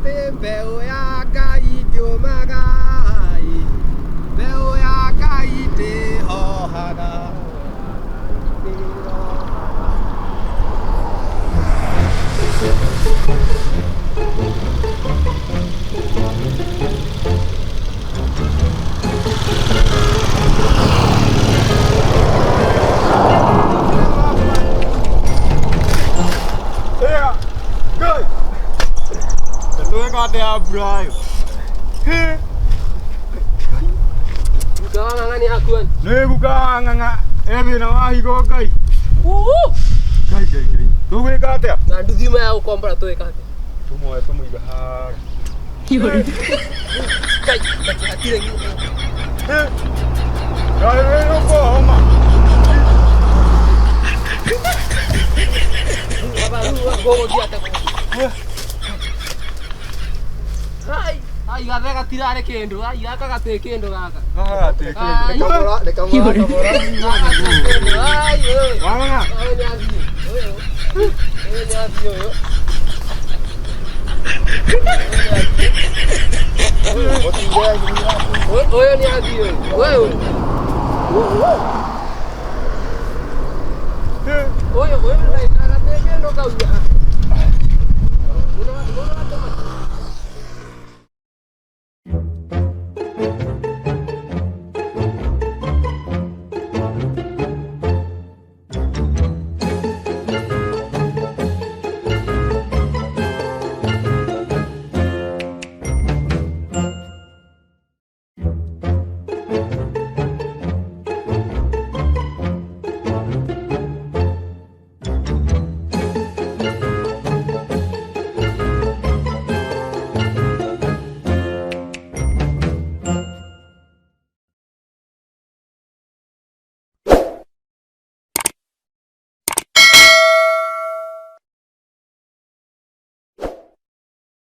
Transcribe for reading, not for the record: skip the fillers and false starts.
Atĩ mbeũ ya Ngai ndĩũmaga ĩ, mbeũ ya Ngai ndĩhohaga. Tweka atĩa mbura ĩyo? Guka wa ng'ang'a nĩ akua. Nĩ guka wa ng'ang'a e thĩna wa higo Ngai. Ngai Ngai Ngai. Tũgwĩka atĩa? Na nduthi ima ya gũkombora tũĩka atĩa? Tũmuoe tũmũiga harĩa. Ngai, hatirĩ Ngai wĩ homa. Baba, rĩu gũgũthiĩ atĩa? Ai, ai gathe gatirarĩ kĩndũ, ai gaka gatĩ kĩndũ gaka. Gaka gatĩ kĩndũ. Ai. Kamora, nĩ kamora, kamora. Gaka gatĩ kĩndũ, ai, ũyũ. Wa ng'ang'a. Ũyũ nĩ athiĩ, ũyũ. Ũyũ nĩ athiĩ ũyũ. Ũyũ ũyũ nĩ athiĩ ũyũ. Ũyũ. Ũyũ ũyũ